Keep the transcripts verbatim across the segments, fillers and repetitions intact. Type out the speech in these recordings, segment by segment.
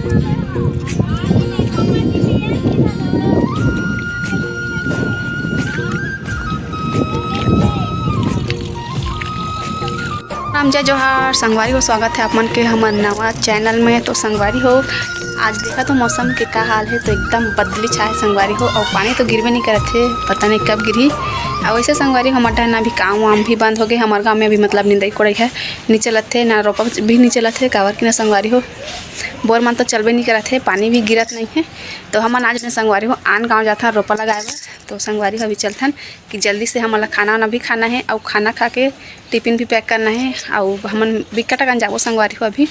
राम जय जोहार संगवारी हो, स्वागत है आप मन के हमर नवा चैनल में। तो संगवारी हो, आज देखा तो मौसम के का हाल है, तो एकदम बदली छाए संगवारी हो, और पानी तो गिरबे नहीं करत है, पता नहीं कब गिरही। और वैसे संगवारी हो, हमर डहर ना अभी काम वाम भी बंद हो गए, हमारे गाँव में अभी मतलब निंदाई कोड़ाई है नहीं चलत है, ना रोपा भी नहीं चलत है, काबर की ना संगवारी हो, बोर मन तो चलबे नहीं करत है, पानी भी गिरत नहीं है। तो हमन आज ने संगवारी हो आन गाँव जाथन रोपा लगाए बर। तो संगवारी हो अभी चलथन कि जल्दी से हमन ला खाना वाना भी खाना है, और खाना खा के टिफिन भी पैक करना है, और हमन बिक्कट अकन जाबो संगवारी हो अभी।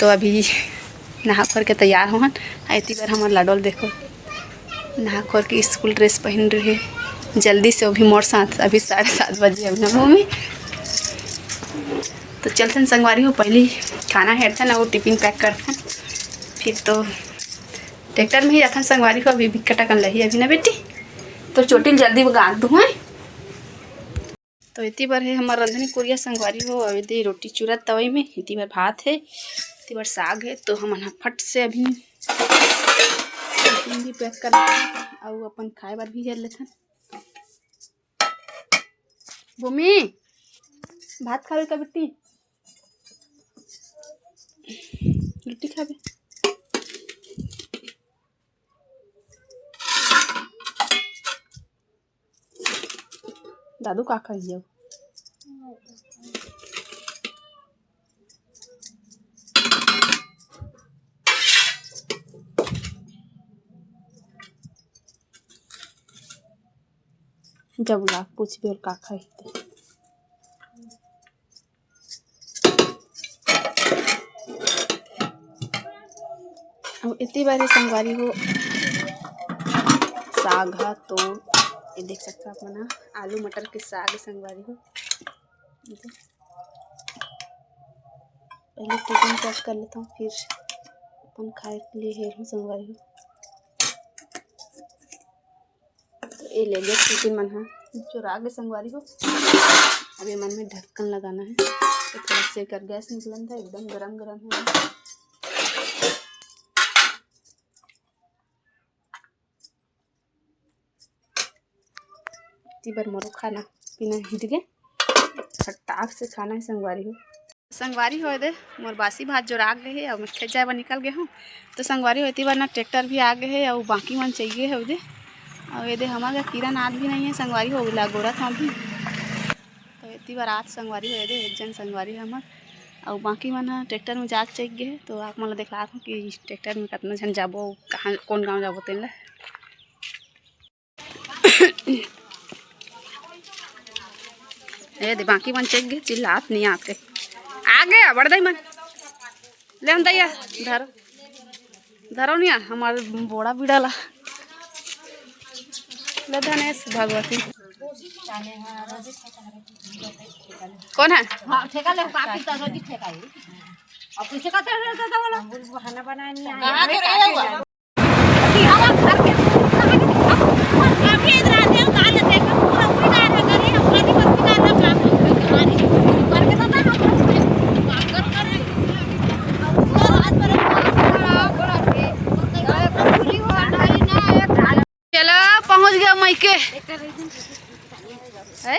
तो अभी नहा खोर के तैयार होहन। एती बर हमर लाडो ल देखो, नहा खोर के स्कूल ड्रेस पहन रहे। जल्दी से अभी मोर साथ, अभी साढ़े सात बजे अभी ना मम्मी। तो चलथन संगवारी हो, पहली खाना हेरथन और टिफिन पैक करथन, फिर तो ट्रैक्टर में ही जाथन संगवारी हो। अभी बिक्कट अकन लही अभी ना बेटी, तो चोटी ल जल्दी गांथ दूँ। तो एती बर हे हमर रंधनी कुरिया संगवारी हो, अउ एती रोटी चुरत तवई में, एती बर भात हे, एती बर साग हे। तो हमन ह फट से अभी टिफिन भी पैक कर लेथन, अउ अपन खाए बर भी हेर लेथन। भूमि, भात खाबे का बेटी? रोटी खाबे? दादू का खाई अब? जब ला पूछबे और का खाई ते। अब एती बार संगवारी हो साग ह, तो ये देख सकता आप मन ह, आलू मटर के साग हे संगवारी हो। पहले टिफिन पैक कर लेता हूँ, फिर अपन खाए के लिए हेर हूँ संगवारी हो। तो ये ले गए टिफिन मन ह, चुरा गए संगवारी हो। अब ये मन में ढक्कन लगाना है। तो थोड़ा सा एकर गैस निकलन था, एकदम गरम गरम है। एती बर मोरो खाना पीना हिट गे, फटाक से खाना है संगवारी हो। संगवारी हो दे, मोर बासी भात जोराग गे हे अउ मैं खेत जाए बर निकल गे हूँ। तो संगवारी हो, एती बर ना ट्रैक्टर भी आ गे हे अउ बाकी मन चाहिए हे दे। अउ ये दे हमर का किरण आत भी नहीं है संगवारी हो, ओला गोरत हूँ अभी। तो एती बर आत संगवारी हो, ये दे एक जन संगवारी हमर अउ बाकी मन ह ट्रैक्टर में जाके चल गे हे। तो आप मन ला दिखलात हूँ कि ट्रैक्टर में कितना झन जाबो, कहाँ, कौन गाँव जाबो तेन ला। ए दे, बाकी मन चेक गे, चिल्लात नहीं आते। आ गया, बड़ दाई मन। ले हम दैया, धरो। धरो नहीं आ, हमारे बोड़ा बीड़ा ला। ले धनेश, भगवती। कौन है? हाँ, ठेका ले, बाकी तो रोज ठेका ही। अब पीछे का तेरे रहता था बोला? हम बोल बहाना बनाने नहीं आए। कहाँ तो रहे हुआ? चलो, पहुंच गया मायके। है?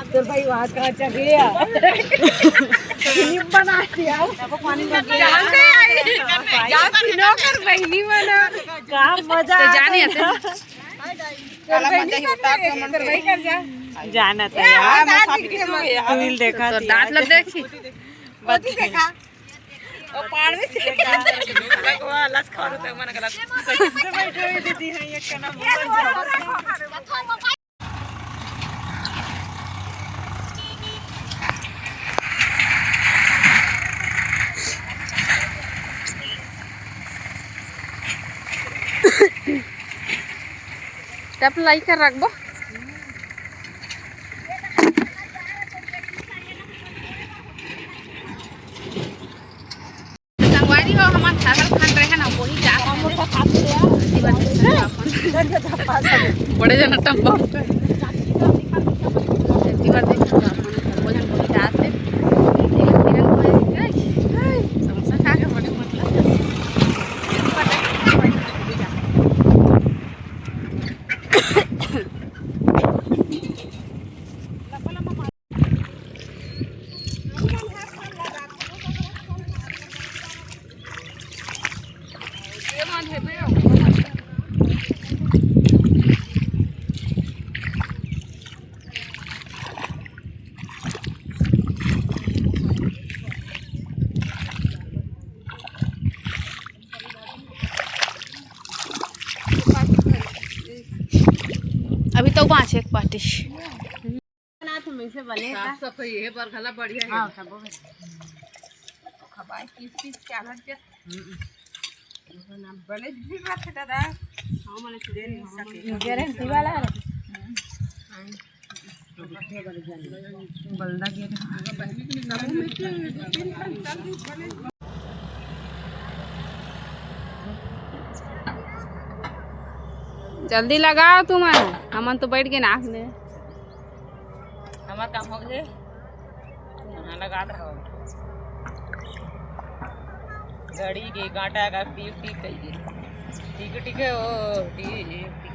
तोर भाई वहाँ का चढ़ गया। फिल्म बना दिया। जानते हैं, आई। जानती नौकर बहिनी बना। का मजा तो जानी आते। तोर बहिनी कर जा। जानत है यार। तू ही देखा तो थी दांत आज। लग देखी। बत्ती देखा। और पाड़ में से। लगवा, लस खा रहे थे, मन गलत। कैसे बैठे हुए दीदी हैं, ये क्या नाम? टप लाई कर रखबो। संगवारी हो, हमार फसल खान रहे ना, वही जा। बड़े जन टप्पा। एती बार देख, सबो झन बोले जात हे। समोसा खा के बड़े मन लग। अभी तो पाँच एक पार्टी। बनात हम इसे बने का? साफ सफाई ये बर घला बढ़िया है। हाँ, सबो में। खबाई पीस पीस के आलत जा। हम्म। बने भी बात है दादा। हाँ, मने सुधे नहीं सके। गारंटी वाला है। बलदा के। जल्दी लगाओ तुमन, हमन तो बैठ के नाक ले। हमर काम हो गए। हाँ, लगात रहो। घड़ी के कांटा का टिक टिक कहिए। टिक टिक है, ओ, टिक।